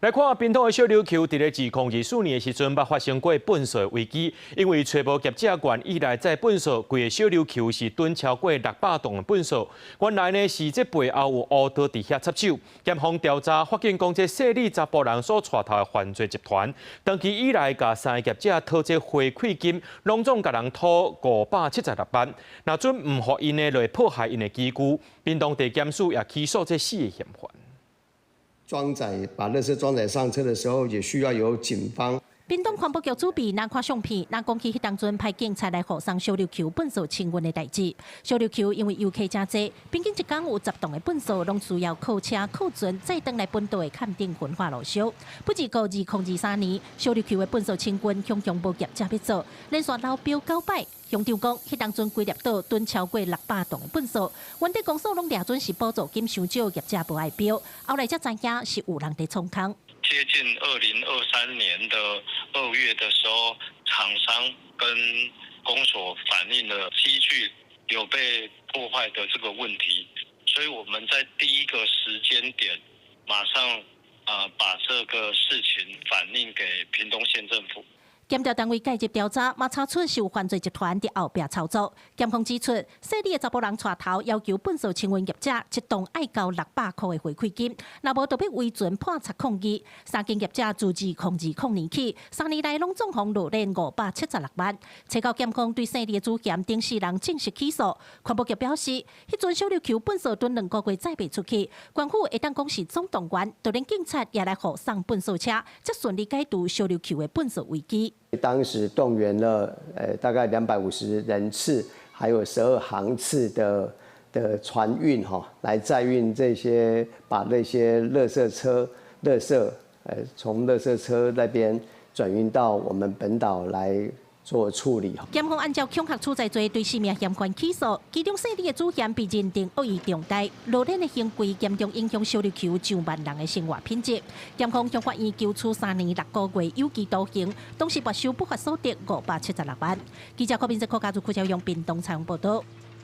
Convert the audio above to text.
來看屏東的小琉球，佇咧2024年的時陣，捌發生過糞掃危機，因為揣無業者願意來載糞掃，規个小琉球是囤超過600棟的糞掃。原來呢是這背後有烏道佇遐插手。檢方調查發現，講這細膩查埔人所帶頭的犯罪集團，長期以來共三个業者討這回饋金，攏總共人討576萬。若準毋予𪜶呢，就會破壞𪜶的機具。屏東地檢署也起訴這四个嫌犯。裝載把垃圾裝載上車的時候，也需要由警方。屏東環保局主筆若看相片，若講起彼當陣派警察來護送小琉球糞掃清運的代誌。小琉球因為遊客誠濟，平均一工有10棟的糞掃，攏需要靠車靠船載轉來本島的崁頂焚化爐燒。不過2023年，小琉球的糞掃清運雄雄無業者欲做，連續流標九擺。鄉長講，彼當陣規粒島囤超過600棟的糞掃，原底公所攏掠準是補助金傷少，業者無愛標，後來才知影是有人佇創空。接近2023年的2月的時候，廠商跟公所反映了機具有被破壞的這個問題，所以我們在第一個時間點，馬上啊把這個事情反映給屏東縣政府。檢調單位介入調查，嘛查出是有犯罪集團佇後壁操作。檢方指出，細膩的查埔人帶頭要求糞掃清運業者一棟愛交600箍的回饋金，若無就欲圍船破賊抗議。三間業者自2020年起，3年內攏總予羅鏈576萬。查到檢方對細膩的主嫌等四人正式起訴。環保局表示，彼陣小琉球糞掃囤2個月載袂出去，縣府會當講是總動員，就連警察也來護送糞掃車，才順利解除小琉球的糞掃危機。當時動員了大概250人次，還有12航次的船運哈，來載運這些把那些垃圾車、垃圾從垃圾車那邊轉運到我們本島來做處理。檢方按照恐嚇取財罪對四名嫌犯起訴，其中細膩的主嫌被認定惡意重大，羅鏈的行為嚴重影響小琉球上萬人的生活品質。檢方向法院求處3年6個月有期徒刑，同時沒收不法所得576萬。記者郭明哲、柯家族、柯朝陽屏東採訪報道。